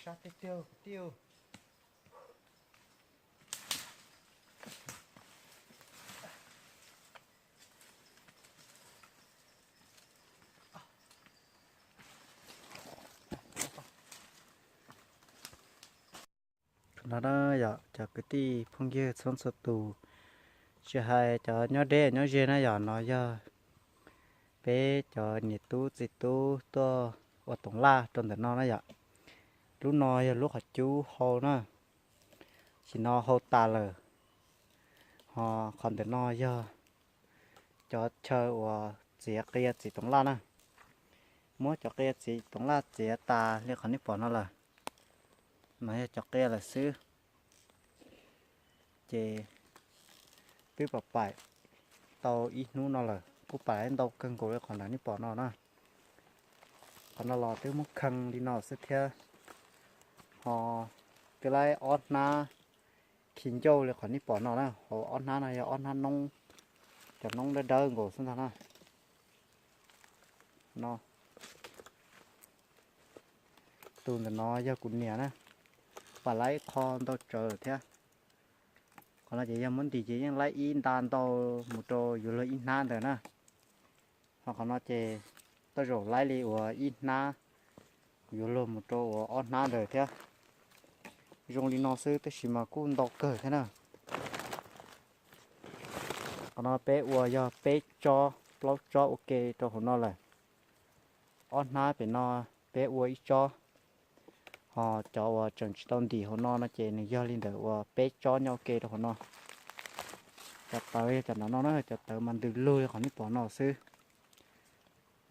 Sab tiag tiag kwv tij. No na yom, cov kwv tij phooj ywg txhua txhua tus, tsis hais cov nyob deb nyob ze na yom, no yog peb cov niam tub txiv tub tuaj ua toov laj rau ntawm no na yom. Lub no yog lub qhov cub hau na, sim no hau tas lawm. Ho qhov ntawm no yog cov chaw uas txiav qia txiv toov laj na. Muab cov qia txiv toov laj txiav tas li qhov nej pom no lawm. No yog cov qia lawm xwb. Ces twb pam paim tau ib hnub no lawm, kuj pam ntau kawg nkaus li qhov ntawm nej pom no na. Qhov no los twb muab khee li no xwb thiab. Ho twb laib ob hnab khi ncauj li qhov nej pom no na, hauv ob hnab no yog ob hnab noob, cov noob dawb dawb nkaus xwb ntag na. No, tus ntawm no yog kuv niam na, pam laib ib qho ntau tsawv lawm thiab. Qhov no ces yog muab ntim ces yeej laib ib nta ntau mus rau yuav luag ib hnab ntawd na. Ho qhov no ces tej zaum laib li uas ib hnab yuav luag mus rau uas ob hnab ntawd thiab. Zoo li no xwb tab sis mas kuj ntau kawg thiab na. Qhov no peb ua yog peb tsob plaub tsob ua ke rau hauv no lawm. Ob hnab pem no peb ua ib tsob, ho cov uas tseem tsis tau ntim hauv no no ces nws yog li ntawm uas peb tsob nyob ua ke rau hauv no. Cov tawv yog cov no no na, cov tawv mas ntws lug li qhov nej pom no xwb.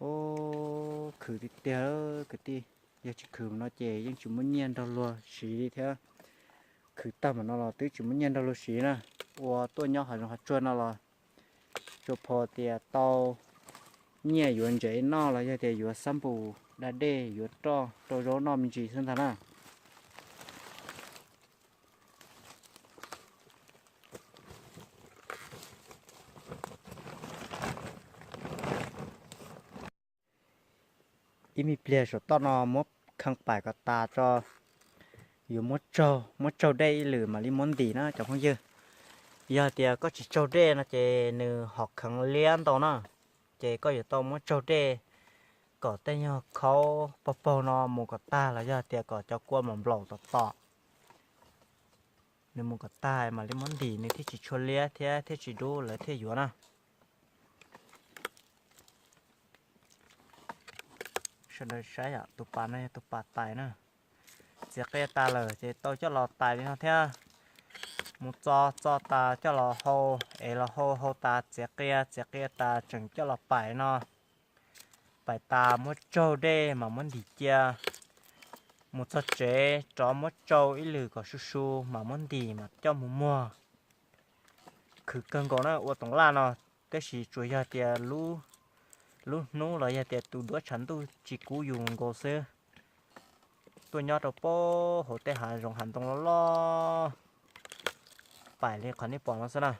Ub, khwv tiag tiag kwv tij, yog tsis khwv no ces yeej tsis muaj nyiaj nrog luag siv li thiab. Khwv tag mam no los twb tsis muaj nyiaj nrog luag siv na. Ua tuaj nyob hav zoov hav tsuag no los tsuas pom tias tau nyiaj yuav ntsev noj los yog tias yuav xab npum da dej yuav roj rau zaub noj me ntsis xwb ntag na. Ib me pliag saum toj no muab khee paim kom tas tso, yuav muab tsaug, muab tsaug dej ib lwm mam li muab ntim na cov phooj ywg. Yog tias koj tsis tsaug dej no ces nws ho kheev liab ntau na, ces koj yuav tau muab tsaug dej kom tej nyuag khaub paug paug no mus kom tag los yog tias kom cov kua mom nplaum tom tom, nws mus kom tag mam li muab ntim nws thiaj tsis tshua liab thiab thiaj tsis dub lawv thiaj yuav na. Sawv daws saib yom, tus pas no yog tus pas tais na. Txiav qia tas lawm ces tau coj los tais li no thiab. Mus txo txo tas coj los hau, es los hau hau tas txiav qia, txiav qia tas tseem coj los paim no. Paim tas muab tsaug dej mas muab ntim cia. Mus txog tsev rov muab tsau ib lwm kom su su mas muab ntim mas coj mus muag. Khwv kawg nkaus na ua toov laj no, tab sis tsuas yog tias lub hnub los yog tias tus duab tshav ntuj tsis kub yus nkaus xwb. Tuaj nyob rau pab hauv tej hav zoov hav ntoo loj loj, paim li qhov nej pom no xwb na.